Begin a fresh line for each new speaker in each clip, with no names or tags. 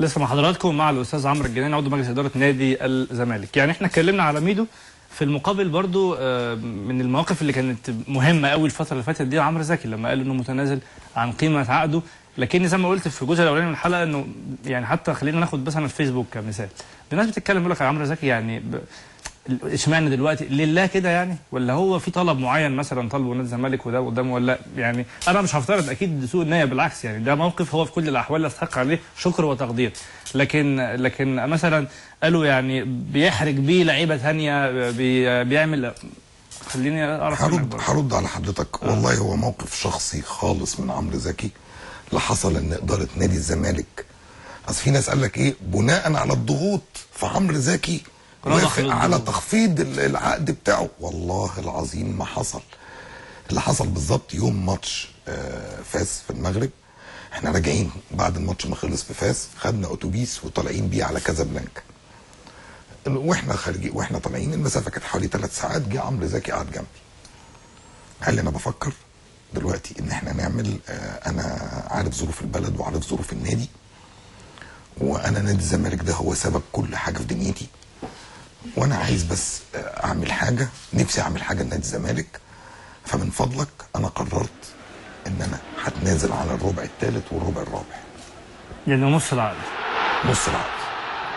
لسه مع حضراتكم مع الاستاذ عمرو الجنايني عضو مجلس ادارة نادي الزمالك. يعني احنا اتكلمنا على ميدو، في المقابل برضو من المواقف اللي كانت مهمة قوي الفترة اللي فاتت دي عمرو زكي لما قال انه متنازل عن قيمة عقده، لكن زي ما قلت في الجزء الاولاني من الحلقة انه يعني حتى خلينا ناخد مثلا الفيسبوك كمثال، الناس بتتكلم يقول لك عمرو زكي يعني اشمعنى دلوقتي لله كده يعني، ولا هو في طلب معين مثلا طلبه نادي الزمالك وده قدامه، ولا يعني انا مش هفترض اكيد سوء النية، بالعكس يعني ده موقف هو في كل الاحوال يستحق عليه شكر وتقدير، لكن مثلا قالوا يعني بيحرج بيه لعيبة ثانية بيعمل. خليني اعرف
هرد على حضرتك. والله هو موقف شخصي خالص من عمرو زكي اللي حصل ان ادارة نادي الزمالك، اصل في ناس قال لك ايه بناء على الضغوط فعمرو زكي وافق على تخفيض العقد بتاعه. والله العظيم ما حصل. اللي حصل بالظبط يوم ماتش فاس في المغرب، احنا راجعين بعد الماتش ما خلص في فاس، خدنا اتوبيس وطالعين بيه على كازابلانكا، واحنا خارجين واحنا طالعين المسافة كانت حوالي 3 ساعات، جه عمرو زكي قعد جنبي قال لي انا بفكر دلوقتي ان احنا نعمل، انا عارف ظروف البلد وعارف ظروف النادي، وانا نادي الزمالك ده هو سبب كل حاجة في دنيتي، وانا عايز بس اعمل حاجة، نفسي اعمل حاجة لنادي الزمالك، فمن فضلك انا قررت ان انا هتنازل على الربع الثالث والربع الرابع،
يعني نص العقد.
نص العقد.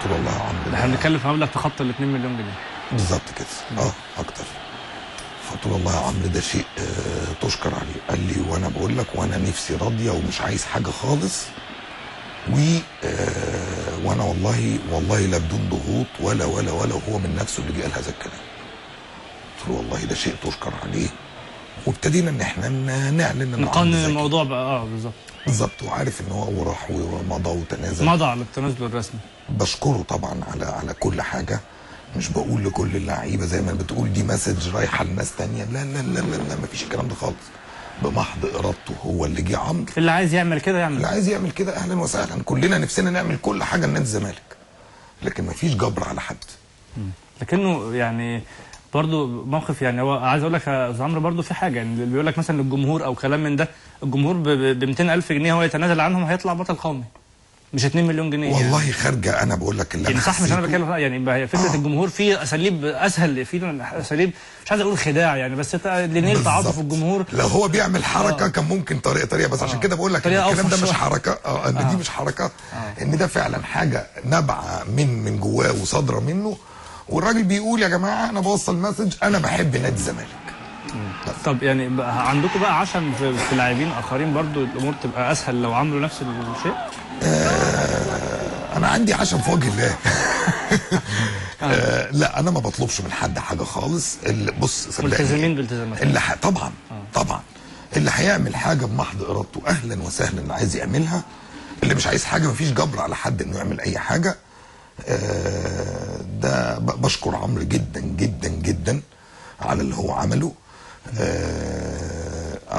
قلت له والله يا عمرو
احنا بنتكلم في مبلغ تخطى ال 2 مليون جنيه
بالظبط كده، اكتر. فقلت له والله يا عمرو ده شيء تشكر عليه. قال لي وانا بقول لك وانا نفسي راضية ومش عايز حاجة خالص، و وانا والله والله لا بدون ضغوط ولا ولا ولا، وهو من نفسه اللي جه قال هذا الكلام. قلت له والله ده شيء تشكر عليه، وابتدينا ان احنا نعلن
نقنن الموضوع بقى. بالظبط
بالظبط. وعارف ان هو وراح ومضى وتنازل،
مضى على التنازل الرسمي.
بشكره طبعا على كل حاجة، مش بقول لكل اللعيبة زي ما بتقول دي message رايحة لناس ثانية، لا لا لا لا لا، مفيش الكلام ده خالص. بمحض ارادته هو اللي جه عمرو،
اللي عايز يعمل كده يعمل،
اللي عايز يعمل كده اهلا وسهلا، كلنا نفسنا نعمل كل حاجة لنادي الزمالك، لكن مفيش جبر على حد.
لكنه يعني برضه موقف، يعني هو عايز اقول لك يا استاذ عمرو برضه في حاجة، يعني اللي بيقول لك مثلا للجمهور او كلام من ده، الجمهور ب 200,000 جنيه هو يتنازل عنهم هيطلع بطل قومي، مش 2 مليون جنيه
والله يعني. خارجه. انا بقول لك اللي
يعني صح، مش انا بتكلم يعني فكرة الجمهور في اساليب اسهل، في اساليب مش عايز اقول خداع يعني، بس لنيل تعاطف الجمهور.
لو هو بيعمل حركة كان ممكن طريقه، بس عشان كده بقول لك الكلام ده مش حركة، ان دي مش حركة، ان ده فعلا حاجة نابعة من جواه وصادره منه، والراجل بيقول يا جماعة انا بوصل message، انا بحب نادي الزمالك.
طب يعني عندكم بقى عشم في لاعبين اخرين برضو الامور تبقى اسهل لو عملوا نفس الشيء؟
انا عندي عشم في وجه الله. لا انا ما بطلبش من حد حاجة خالص. بص صدقني
ملتزمين بالتزامات
طبعا طبعا اللي هيعمل حاجة بمحض ارادته اهلا وسهلا، اللي عايز يعملها، اللي مش عايز حاجة مفيش جبر على حد انه يعمل اي حاجة. ده بشكر عمرو جدا جدا جدا على اللي هو عمله.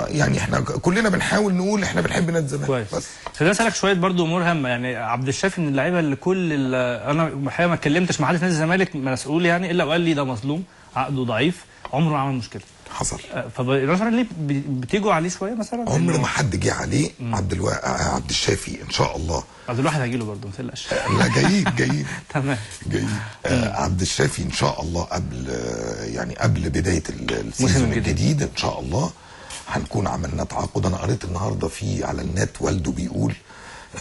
يعني احنا كلنا بنحاول نقول احنا بنحب نادي الزمالك.
كويس. بس خليني اسالك شوية برضو امور هامة. يعني عبد الشافي من اللعيبة اللي كل انا الحقيقة ما اتكلمتش مع حد في نادي الزمالك مسؤول يعني الا وقال لي ده مظلوم، عقده ضعيف، عمره ما عمل مشكلة.
حصل.
فالراجل ليه بتيجوا عليه شوية مثلا؟
عمر ما حد جه عليه. عبد الشافي ان شاء الله،
عبد الواحد هيجي له برضه ما تقلقش.
لا جايين
تمام
جايين. عبد الشافي ان شاء الله قبل يعني قبل بداية ال season الجديد ان شاء الله هنكون عملنا تعاقد. انا قريت النهارده في على النت والده بيقول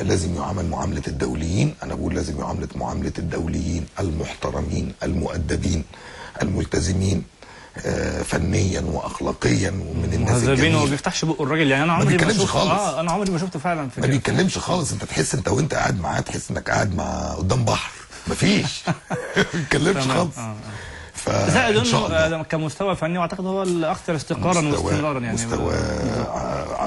لازم يعامل معاملة الدوليين. انا بقول لازم يعامل معاملة الدوليين المحترمين المؤدبين الملتزمين فنيا واخلاقيا ومن الناس الجميلة.
ما بيفتحش بقه الراجل يعني. انا عمري ما شفته خالص. انا عمري ما شفته فعلا في
ما بيتكلمش خالص. انت تحس انت وانت قاعد معاه تحس انك قاعد مع قدام بحر، مفيش ما بيتكلمش خالص.
زائد انه كمستوى فني واعتقد هو الاكثر استقرارا واستمرارا يعني
مستوى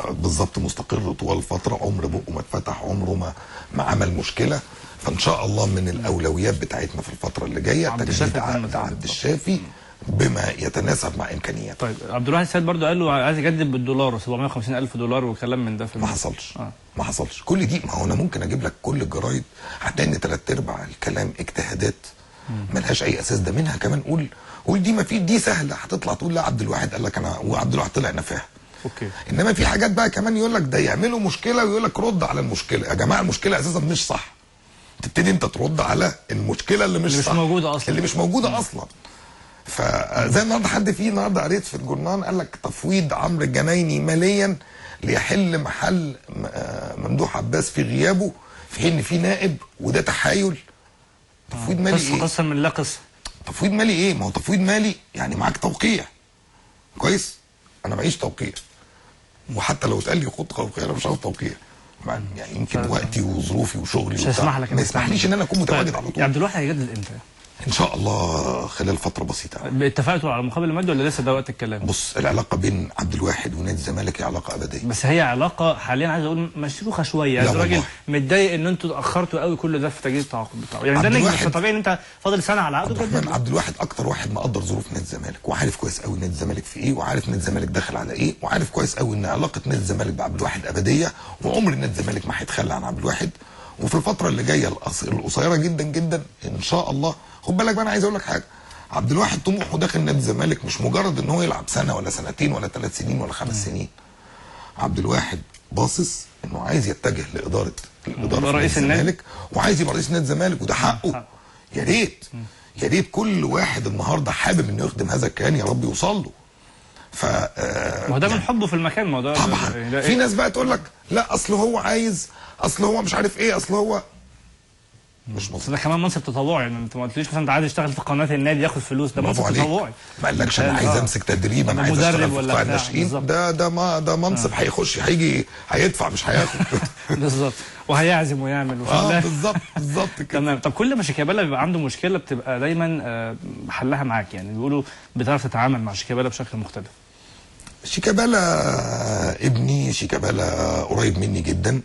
بالظبط مستقر طوال الفترة، عمر بقه ما اتفتح، عمره ما عمل مشكلة. فان شاء الله من الاولويات بتاعتنا في الفترة اللي جاية تجديد عقد عبد الشافي بما يتناسب مع امكانياته.
طيب عبد الواحد السيد برضو قال له عايز يجدد بالدولار 750,000 دولار وكلام من ده. في
ما حصلش. ما حصلش كل دي. ما هو انا ممكن اجيب لك كل الجرايد هتلاقي ان 3/4 الكلام اجتهادات ملهاش اي اساس. ده منها كمان قول دي ما في، دي سهلة هتطلع تقول لا عبد الواحد قال لك انا، وعبد الواحد طلع نفاها.
okay.
انما في حاجات بقى كمان يقول لك ده يعملوا مشكلة ويقول لك رد على المشكلة. يا جماعة المشكلة اساسا مش صح. تبتدي انت ترد على المشكلة اللي مش
صح، موجودة اصلا،
اللي مش موجودة اصلا. فزي النهارده حد فيه النهارده قريت في الجورنال قال لك تفويض عمرو الجنايني ماليا ليحل محل ممدوح عباس في غيابه، في حين في نائب، وده تحايل. تفويض مالي ايه؟
قصة من لا قصة.
تفويض مالي ايه؟ ما هو تفويض مالي يعني معاك توقيع. كويس؟ انا معيش توقيع، وحتى لو اتقال لي خد توقيع انا مش عاوز توقيع، يعني يمكن وقتي وظروفي وشغلي
مش هيسمح لك،
ما يسمحليش ان انا اكون متواجد على طول.
يا عبد الواحد هيجدد امتى؟
ان شاء الله خلال فترة بسيطة.
اتفقتوا على مقابل المادي ولا لسه ده وقت الكلام؟
بص، العلاقة بين عبد الواحد ونادي الزمالك هي علاقة ابدية،
بس هي علاقة حاليا عايز اقول مشروخه شوية. يعني الراجل متضايق ان انتوا اتاخرتوا قوي كل ده في تجديد التعاقد بتاعه، يعني ده نجم، فطبيعي ان انت فاضل سنة على عقده.
عبد الواحد اكتر واحد مقدر ظروف نادي الزمالك، وعارف كويس قوي نادي الزمالك في ايه، وعارف نادي الزمالك داخل على ايه، وعارف كويس قوي ان علاقة نادي الزمالك بعبد الواحد ابدية، وعمر نادي الزمالك ما هيتخلى عن عبد الواحد. وفي الفترة اللي جاية القصيرة جدا جدا ان شاء الله، خد بالك بقى، انا عايز اقول لك حاجة، عبد الواحد طموحه داخل نادي الزمالك مش مجرد ان هو يلعب سنة ولا سنتين ولا 3 سنين ولا 5 سنين. عبد الواحد باصص انه عايز يتجه لادارة الادارة في نادي الزمالك، وعايز يبقى رئيس نادي الزمالك، وده حقه. يا ريت يا ريت كل واحد النهارده حابب انه يخدم هذا الكيان يا رب يوصل له. ف
ما هو ده من حبه في المكان، ما هو ده
طبعا. في ناس بقى تقول لك لا اصل هو عايز، اصل هو مش عارف ايه، اصل هو مش مظبوط.
ده كمان منصب تطوعي، يعني انت ما قلتليش مثلا انت عايز يشتغل في قناة النادي ياخد فلوس، ده منصب تطوعي.
ما قالكش انا عايز امسك تدريب، انا عايز اشتغل في قطاع الناشئين، ده ما ده منصب هيخش هيجي هيدفع مش هياخد.
بالظبط، وهيعزم ويعمل.
بالظبط بالظبط كده.
تمام. طب كل ما شيكابالا بيبقى عنده مشكلة بتبقى دايما حلها معاك، يعني بيقولوا بتعرف تتعامل مع شيكابالا بشكل مختلف.
شيكابالا ابني، شيكابالا قريب مني جدا،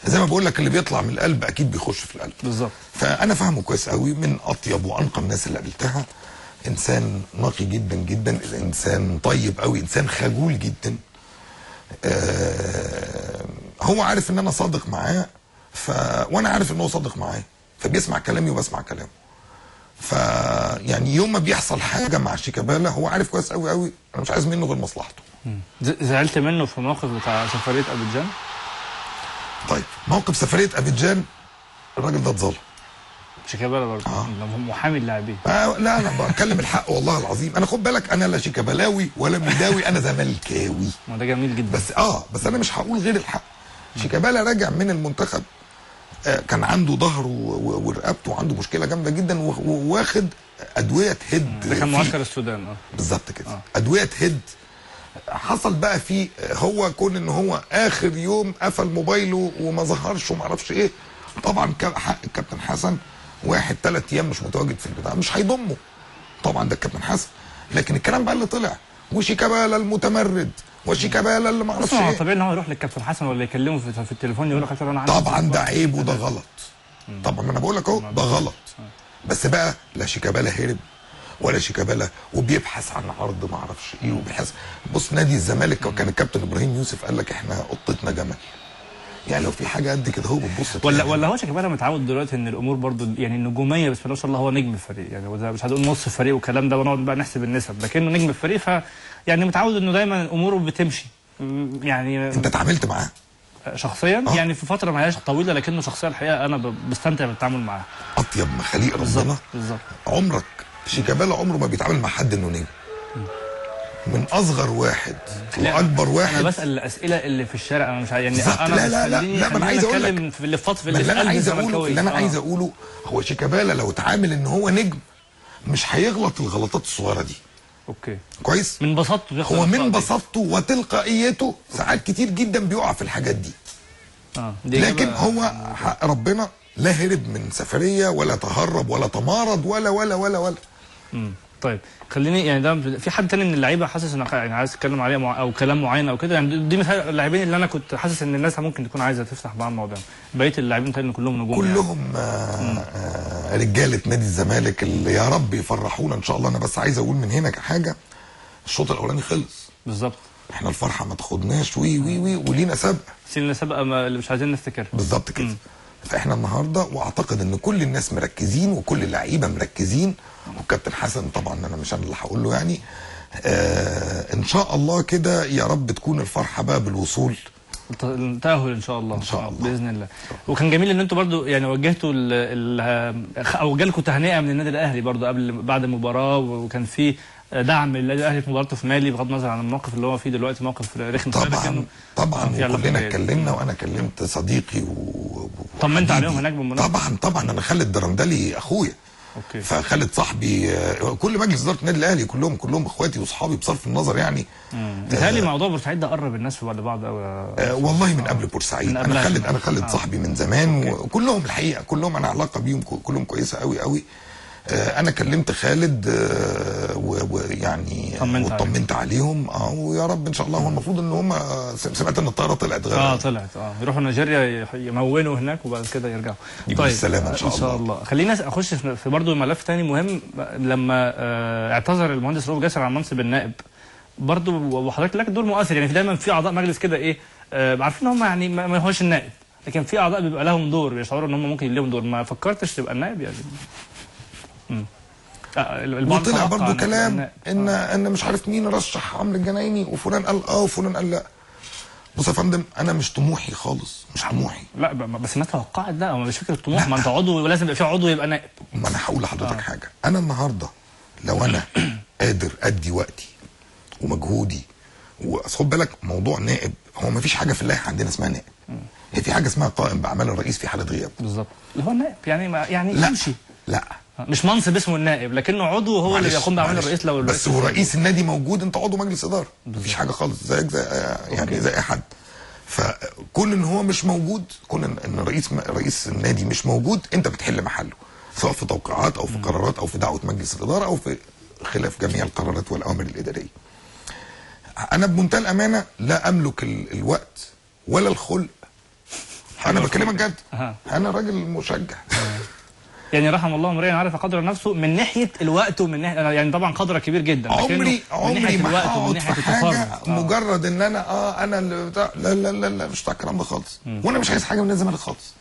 زي ما بقول لك اللي بيطلع من القلب اكيد بيخش في القلب.
بالظبط.
فانا فاهمه كويس قوي، من اطيب وانقى الناس اللي قابلتها، انسان نقي جدا جدا، انسان طيب قوي، انسان خجول جدا. هو عارف ان انا صادق معاه، وانا عارف ان هو صادق معايا، فبيسمع كلامي وبسمع كلامه. ف يعني يوم ما بيحصل حاجة مع شيكابالا هو عارف كويس قوي قوي انا مش عايز منه غير مصلحته.
زعلت منه في موقف بتاع سفرية ابيجان؟
طيب موقف سفرية ابيجان الراجل ده اتظلم.
شيكابالا برضه محامي اللاعبين.
لا انا بتكلم الحق والله العظيم. انا خد بالك انا لا شيكابالاوي ولا ميداوي، انا زملكاوي.
ما ده جميل جدا.
بس بس انا مش هقول غير الحق. شيكابالا راجع من المنتخب، كان عنده ظهره ورقبته وعنده مشكلة جامدة جدا، وواخد ادوية تهد.
ده كان معسكر السودان.
بالظبط كده. ادوية تهد. حصل بقى في هو كون ان هو اخر يوم قفل موبايله وما ظهرش وما اعرفش ايه. طبعا حق الكابتن حسن، واحد 3 ايام مش متواجد في البتاع مش هيضمه، طبعا ده الكابتن حسن. لكن الكلام بقى اللي طلع وشيكابالا المتمرد وشيكابالا اللي ما اعرفش ايه،
طبيعي ان هو يروح للكابتن حسن ولا يكلمه في التليفون يقول له كابتن انا عندي،
طبعا ده عيب وده غلط. طبعا ما انا بقول لك اهو ده غلط. بس بقى لا شيكابالا هرب ولا شيكابالا وبيبحث عن عرض ما اعرفش ايه وبيبحث. بص نادي الزمالك كان الكابتن ابراهيم يوسف قال لك احنا قطتنا جمل، يعني لو في حاجة قد كده هو بتبص.
ولا هو شيكابالا متعود دلوقتي ان الامور برضو يعني النجومية، بس ما شاء الله هو نجم الفريق، يعني مش هنقول نص الفريق والكلام ده ونقعد بقى نحسب النسب، لكنه نجم الفريق، ف يعني متعود انه دايما اموره بتمشي. يعني
انت اتعاملت معاه
شخصيا؟ يعني في فترة ما هياش طويلة، لكنه شخصية الحقيقة انا بستمتع بالتعامل معاه.
اطيب مخاليق ربنا.
بالظبط.
عمرك شيكابالا عمره ما بيتعامل مع حد انه نجم، من اصغر واحد لاكبر واحد.
انا بسال الاسئلة اللي في الشارع، انا مش يعني انا
لا لا لا لا، ما انا عايز اقول لك
في اللي في اللي
انا عايز اقوله، اللي انا عايز اقوله هو شيكابالا لو اتعامل ان هو نجم مش هيغلط الغلطات الصغيرة دي.
okay
كويس.
من بساطته،
هو من بساطته وتلقائيته ساعات كتير جدا بيقع في الحاجات دي. لكن هو حق ربنا لا هرب من سفرية ولا تهرب ولا تمارض ولا ولا ولا ولا.
طيب خليني يعني ده في حد تاني من اللعيبة حاسس ان يعني عايز تتكلم عليه او كلام معين او كده؟ يعني دي مثال اللاعبين اللي انا كنت حاسس ان الناس ممكن تكون عايزه تفتح معاهم الموضوع. بقية اللاعبين تاني كلهم نجوم،
كلهم يعني. رجاله نادي الزمالك اللي يا رب يفرحونا ان شاء الله. انا بس عايز اقول من هنا حاجة، الشوط الاولاني خلص.
بالظبط.
احنا الفرحة ما تاخدناش وي وي وي ولينا سابقه،
سيلنا سابقه اللي مش عايزين نفتكرها.
بالظبط كده. فاحنا النهارده واعتقد ان كل الناس مركزين وكل اللعيبة مركزين، والكابتن حسن طبعا انا مش انا اللي هقول له يعني. ان شاء الله كده يا رب تكون الفرحة بقى بالوصول
التأهل ان شاء الله،
ان شاء الله
باذن الله. وكان جميل ان انتوا برضو يعني وجهتوا او جالكم تهنئة من النادي الاهلي برضو قبل بعد المباراة، وكان في دعم للنادي الاهلي في مباراته في مالي، بغض النظر عن الموقف اللي هو فيه دلوقتي، موقف رخم.
طبعا طبعا، وكلنا اتكلمنا، وانا كلمت صديقي
طمنت عليهم هناك بالمناسبة.
طبعا طبعا، انا خالد درندلي اخويا، okay. فخالد صاحبي، كل مجلس ادارة النادي الاهلي كلهم اخواتي واصحابي بصرف النظر يعني.
بيتهيألي موضوع بورسعيد ده قرب الناس في بعض قوي.
والله من قبل بورسعيد، انا خالد صاحبي من زمان، وكلهم الحقيقة كلهم انا علاقة بيهم كلهم كويسة قوي قوي. انا كلمت خالد ويعني وطمنت عليهم، ويا رب ان شاء الله. هو المفروض ان هم، سمعت ان الطيارة طلعت غير
طلعت، يروحوا نيجيريا يمونوا هناك وبعد كده يرجعوا.
طيب بالسلامة ان شاء الله. ان شاء الله.
خلينا اخش في برضه ملف ثاني مهم. لما اعتذر المهندس رؤوف جاسر عن منصب النائب برضه، وحضرتك لك دور مؤثر يعني، دايما في اعضاء مجلس كده ايه عارفين ان هم يعني ما هوش النائب، لكن في اعضاء بيبقى لهم دور، بيشعروا ان هم ممكن لهم دور. ما فكرتش تبقى النائب يعني؟
وطلع برضه كلام ان مش عارف مين رشح عمرو الجنايني، وفلان قال وفلان قال لا. بص يا فندم، انا مش طموحي خالص، مش طموحي.
لا بس الناس توقعت ده، هو مش فكرة طموح، ما انت عضو ولازم يبقى في عضو يبقى نائب.
ما انا هقول لحضرتك حاجة، انا النهارده لو انا قادر ادي وقتي ومجهودي، وخد بالك موضوع نائب، هو ما فيش حاجة في اللائحة عندنا اسمها نائب. هي في حاجة اسمها قائم باعمال الرئيس في حاله غياب.
بالظبط، اللي هو النائب يعني ما يعني يمشي.
لا
مش منصب اسمه النائب، لكنه عضو هو اللي بيقوم باعمال الرئيس. لو
بس هو رئيس النادي موجود، انت عضو مجلس ادارة، مفيش حاجة خالص، زيك زي يعني زي اي حد. فكون ان هو مش موجود، كون ان رئيس النادي مش موجود، انت بتحل محله، سواء في توقيعات او في قرارات او في دعوه مجلس الادارة او في خلاف جميع القرارات والاوامر الادارية. انا بمنتهى الامانة لا املك الوقت ولا الخلق. انا بكلمك جد، انا راجل مشجع.
يعني رحم الله امرئ عرف قدر نفسه من ناحية الوقت ومن ناحية يعني طبعا قدره كبير جدا.
عمري ما هقعد في حاجة مجرد ان انا انا اللي بتاع، لا لا لا لا، مش بتاع الكلام ده خالص. وانا مش عايز حاجة من الزمالك خالص،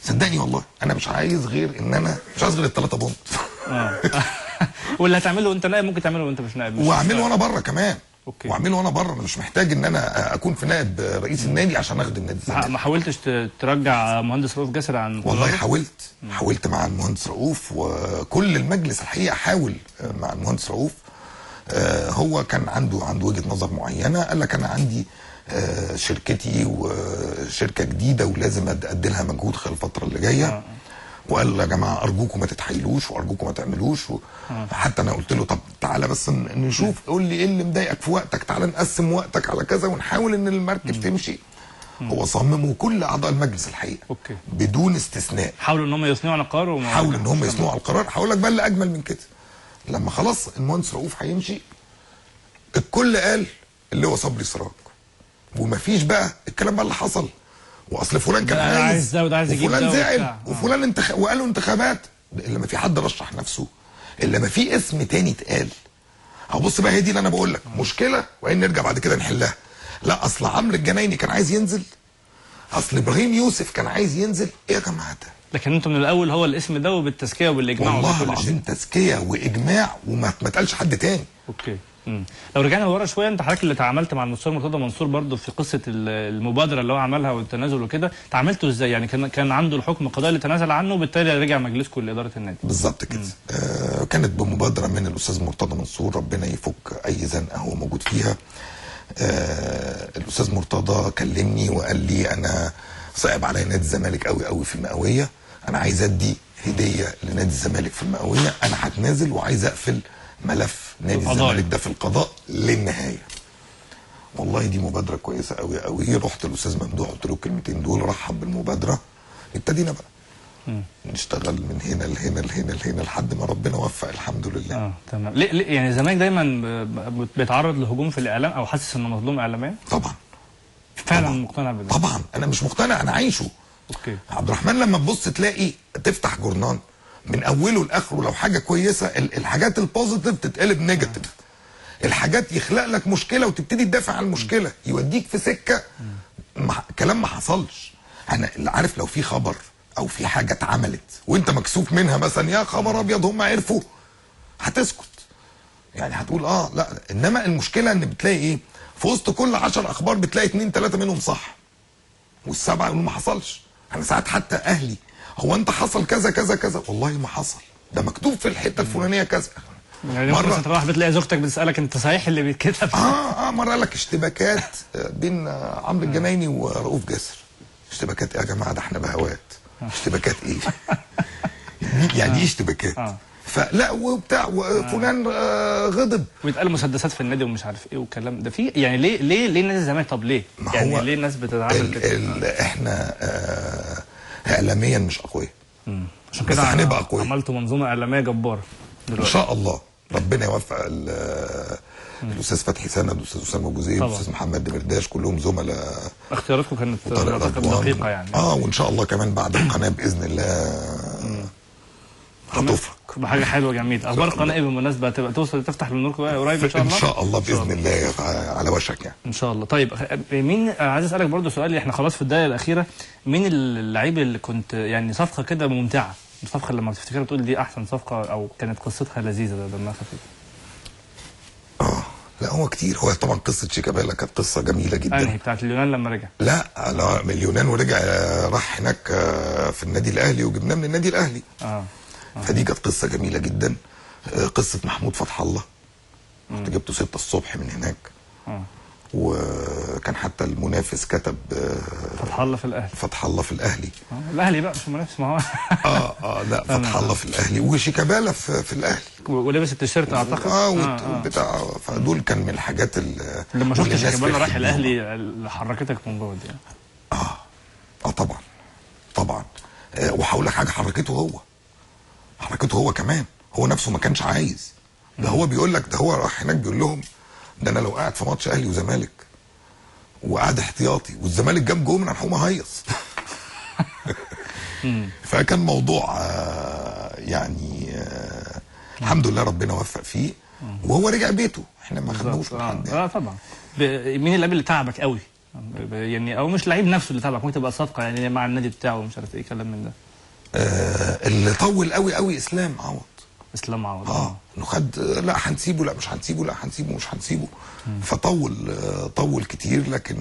صدقني والله. انا مش عايز غير ان انا مش عايز غير الثلاثة بونت.
واللي هتعمله وانت نائب ممكن تعمله وانت مش نائب،
واعمله وانا بره كمان. okay. واعمله وانا بره، انا مش محتاج ان انا اكون في نائب رئيس النادي عشان اخدم نادي الزمالك.
ما حاولتش ترجع مهندس رؤوف جاسر عن؟
والله حاولت مع المهندس رؤوف، وكل المجلس الحقيقة حاول مع المهندس رؤوف. هو كان عنده وجهه نظر معينة، قال لك انا عندي شركتي وشركه جديدة ولازم ادي لها مجهود خلال الفترة اللي جاية. وقال يا جماعة ارجوكم ما تتحايلوش وارجوكم ما تعملوش حتى انا قلت له طب تعالى بس نشوف، قول لي ايه اللي مضايقك في وقتك، تعالى نقسم وقتك على كذا ونحاول ان المركب تمشي. هو صمم، وكل اعضاء المجلس الحقيقة
okay.
بدون استثناء
حاولوا ان هم يثنوا على القرار،
حاولوا ان هم يثنوا على القرار. هقول لك بقى اللي اجمل من كده، لما خلاص المهندس رؤوف هيمشي، الكل قال اللي هو صبري سراج، ومفيش بقى الكلام بقى اللي حصل، واصل فلان كان عايز
ده وده عايز يجيب ده،
وفلان زعل، وفلان وقالوا انتخابات. الا ما في حد رشح نفسه، الا ما في اسم تاني اتقال. هبص بقى، هي دي اللي انا بقول لك مشكلة، وبعدين نرجع بعد كده نحلها. لا اصل عمرو الجنايني كان عايز ينزل، اصل ابراهيم يوسف كان عايز ينزل. ايه يا جماعة ده؟
لكن انتم من الاول هو الاسم ده، وبالتزكيه والاجماع،
والله العظيم تزكيه واجماع، وما اتقالش حد تاني.
okay. لو رجعنا لورا شوية، انت حضرتك اللي تعاملت مع المستشار مرتضى منصور برضو في قصة المبادرة اللي هو عملها والتنازل وكده، تعاملتوا ازاي؟ يعني كان عنده الحكم القضائي اللي تنازل عنه، وبالتالي رجع مجلسكم لادارة النادي.
بالظبط كده. كانت بمبادرة من الاستاذ مرتضى منصور، ربنا يفك اي زنقه هو موجود فيها. الاستاذ مرتضى كلمني وقال لي انا صعب عليا نادي الزمالك قوي قوي في المئويه، انا عايز ادي هديه لنادي الزمالك في المئويه، انا هتنازل وعايز اقفل ملف نادي الزمالك ده في القضاء للنهاية. والله دي مبادرة كويسة قوي قوي. رحت للاستاذ ممدوح قلت له الكلمتين دول، رحب بالمبادرة. ابتدينا بقى نشتغل من هنا لهنا لهنا لهنا لحد ما ربنا وفق الحمد لله.
تمام. ليه يعني الزمالك دايما بيتعرض لهجوم في الاعلام او حاسس انه مظلوم اعلاميا؟
طبعا.
فعلا مقتنع بده؟
طبعا انا مش مقتنع، انا عايشه.
okay.
عبد الرحمن لما تبص تلاقي تفتح جورنان من اوله لاخره، لو حاجة كويسة الحاجات ال positive تتقلب negative. الحاجات يخلق لك مشكلة وتبتدي تدافع عن المشكلة، يوديك في سكة كلام ما حصلش. انا اللي عارف لو في خبر او في حاجة اتعملت وانت مكسوف منها مثلا، يا خبر ابيض هم عرفوا، هتسكت يعني، هتقول لا. انما المشكلة ان بتلاقي ايه، في وسط كل 10 اخبار بتلاقي 2 3 منهم صح. وال7 يقولوا ما حصلش. انا ساعات حتى اهلي، هو انت حصل كذا كذا كذا، والله ما حصل، ده مكتوب في الحتة الفلانية كذا.
يعني مرة تروح بتلاقي زوجتك بتسالك انت صحيح اللي بيتكتب؟
مرة قال لك اشتباكات بين عمرو الجنايني ورؤوف جاسر. اشتباكات ايه يا جماعة؟ ده احنا بهوات. اشتباكات ايه؟ يعني ايه اشتباكات؟ فلا وبتاع وفلان غضب
ويتقال مسدسات في النادي ومش عارف ايه والكلام ده. في يعني ليه ليه ليه نادي الزمالك؟ طب ليه؟ يعني ليه الناس بتتعامل
كده؟ احنا اعلاميا مش اقوياء،
عشان كده
هنبقى اقوياء.
عملتوا منظومة اعلامية جبارة
دلوقتي ان شاء الله. ربنا يوفق الاستاذ فتحي سند والاستاذ اسامة ابو زيد والاستاذ محمد دمرداش، كلهم زملاء.
اختياراتكم كانت دقيقة يعني.
وان شاء الله كمان بعد القناة باذن الله هتفرق
بحاجة حلوة جميلة. اخبار القناة ايه بالمناسبة؟ تبقى توصل تفتح للنور قريب ان شاء الله.
ان شاء الله باذن الله على وشك يعني
ان شاء الله. طيب مين، عايز اسالك برضو سؤال، احنا خلاص في الدقائق الاخيرة، مين اللعيب اللي كنت يعني صفقة كده ممتعة، الصفقة اللي لما تفتكرها تقول دي احسن صفقة او كانت قصتها لذيذة دمها خفيف؟
لا هو كتير. هو طبعا قصة شيكابالا كانت قصة جميلة جدا.
انهي بتاعت اليونان لما رجع؟
لا من اليونان ورجع، راح هناك في النادي الاهلي وجبناه من النادي الاهلي. فدي كانت قصة جميلة جدا. قصة محمود فتح الله، كنت جبته 6 الصبح من هناك. وكان حتى المنافس كتب
فتح الله في الاهلي.
فتح الله في الاهلي.
الاهلي بقى مش المنافس، ما
هو لا فتح الله في الاهلي وشيكابالا في الاهلي
ولبس التيشيرت اعتقد.
بتاع. فدول كان من الحاجات
لما شفت شيكابالا راح الاهلي اللي حركتك من جوه دي.
طبعا طبعا. وهقول لك حاجة، حركته هو، حركته هو كمان، هو نفسه ما كانش عايز ده. هو بيقول لك ده هو راح هناك بيقول لهم ده انا لو قاعد في ماتش اهلي وزمالك وقاعد احتياطي والزمالك جاب جون انا هقوم اهيص. فكان موضوع يعني الحمد لله ربنا وفق فيه وهو رجع بيته، احنا ما خدناهوش من حد.
طبعا. مين اللاعب اللي تعبك قوي يعني، او مش لعيب نفسه اللي تعبك، ممكن تبقى صفقة يعني مع النادي بتاعه ومش عارف ايه كلام من ده؟
اللي طول قوي قوي اسلام عوض.
اسلام عوض
انه خد، لا هنسيبه، لا مش هنسيبه، لا هنسيبه مش هنسيبه، فطول طول كتير، لكن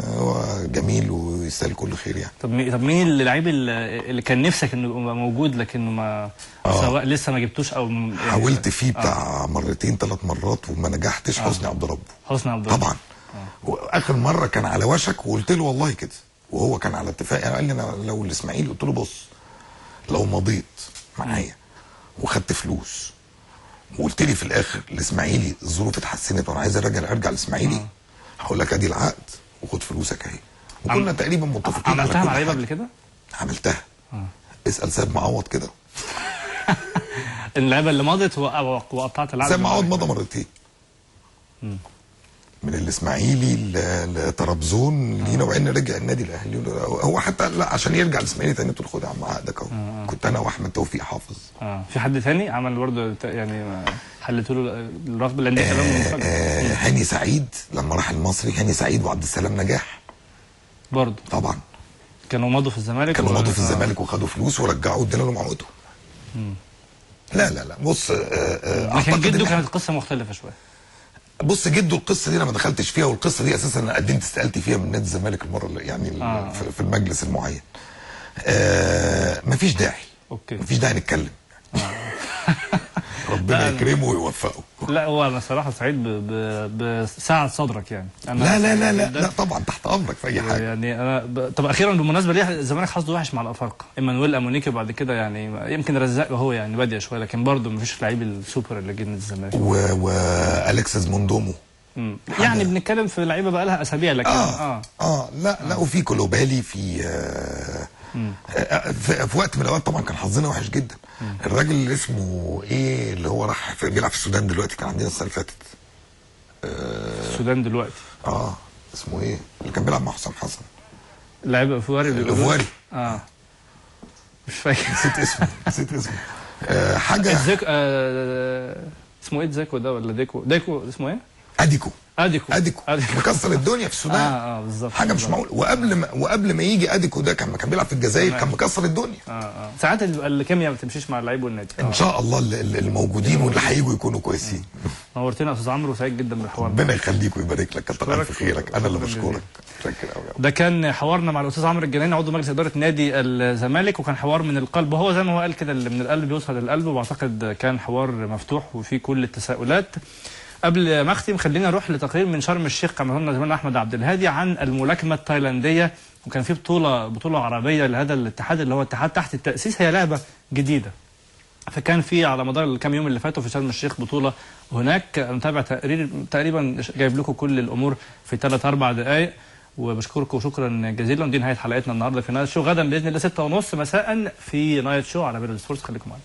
هو جميل ويستاهل كل خير يعني.
طب مين اللعيب اللي كان نفسك انه يبقى موجود لكنه ما سواء لسه ما جبتوش او يعني
حاولت فيه بتاع مرتين 3 مرات وما نجحتش؟ حسني عبد ربه.
حسني عبد ربه
طبعا. واخر مرة كان على وشك وقلت له والله كده، وهو كان على اتفاق يعني، قال لي انا لو الاسماعيلي، قلت له بص لو مضيت معايا وخدت فلوس وقلت لي في الاخر الاسماعيلي الظروف اتحسنت وانا عايز ارجع الاسماعيلي، هقول لك ادي العقد وخد فلوسك اهي. وكنا تقريبا متفقين.
عملتها مع لعيبة قبل كده؟
عملتها. اسال سيد معوض كده.
اللعيبة اللي مضت وقطعت العقد.
سيد معوض مضى مرتين. من الاسماعيلي لطرابزون لينا، وبعدين رجع النادي الاهلي. هو حتى لا عشان يرجع الاسماعيلي تاني قلت له خد يا عم عقدك اهو. كنت انا واحمد توفيق حافظ.
في حد تاني عمل برضه يعني حلت له الرغبة لان كلام
هاني سعيد لما راح المصري، هاني سعيد وعبد السلام نجاح
برضه
طبعا
كانوا مضوا في الزمالك.
كانوا مضوا في الزمالك وخدوا فلوس ورجعوا ادينا لهم عقدهم. لا لا لا بص،
لكن جده كانت القصة مختلفة شوية.
بص جده القصة دي انا ما دخلتش فيها، والقصه دي اساسا انا قدمت استقالتي فيها من نادي الزمالك المرة اللي يعني في المجلس المعين. مفيش داعي.
okay
مفيش داعي نتكلم. ربنا يكرمه ويوفقه.
لا هو انا صراحة سعيد بسعة صدرك يعني. أنا
لا لا لا لا, لا طبعا تحت امرك في اي حاجة
يعني. انا طب اخيرا بالمناسبة ليه الزمالك حظه وحش مع الافارقة؟ ايمانويل امونيكي بعد كده يعني يمكن رزاق هو يعني باديه شوية، لكن برضه مفيش لعيب السوبر اللي جه من الزمالك.
والكسيس موندومو
يعني بنتكلم في لعيبة بقى لها اسابيع، لكن
لا لا وفي كولوبالي في في وقت من الاوقات طبعا كان حظنا وحش جدا. الراجل اللي اسمه ايه اللي هو راح بيلعب في السودان دلوقتي، كان عندنا السنة اللي فاتت.
السودان دلوقتي
اسمه ايه اللي كان بيلعب مع حسام حسن؟
لاعب افواري.
الافواري
مش فاكر،
نسيت اسمه، نسيت اسمه. حاجة
اسمه ايه زيكو ده ولا ديكو؟ ديكو اسمه ايه؟
اديكو.
اديكو
اديكو مكسر الدنيا في السودان.
بالظبط،
حاجة مش معقولة. وقبل ما يجي اديكو ده كان بيلعب في الجزائر، كان مكسر الدنيا.
ساعات الكيمياء ما بتمشيش مع اللعيب والنادي.
ان شاء الله الموجودين واللي هيجوا يكونوا كويسين.
نورتنا يا استاذ عمرو، وسعيد جدا بالحوار.
ربنا يخليك ويبارك لك، كتر الف خيرك. انا اللي بشكرك. متشكر قوي.
ده كان حوارنا مع الاستاذ عمرو الجنايني عضو مجلس ادارة نادي الزمالك، وكان حوار من القلب، وهو زي ما هو قال كده اللي من القلب بيوصل للقلب، واعتقد كان حوار مفتوح وفيه كل التساؤلات. قبل ما اختم خلينا نروح لتقرير من شرم الشيخ عمله لنا زميلنا احمد عبد الهادي عن الملاكمة التايلانديه، وكان في بطوله عربية لهذا الاتحاد اللي هو اتحاد تحت التاسيس، هي لعبه جديدة، فكان في على مدار الكام يوم اللي فاتوا في شرم الشيخ بطوله هناك. نتابع تقرير تقريبا جايب لكم كل الامور في 3-4 دقائق، وبشكركم شكرا جزيلا. دي نهاية حلقتنا النهارده في Night Show، غدا باذن الله 6:30 مساء في Night Show على beIN Sports. خليكم معانا.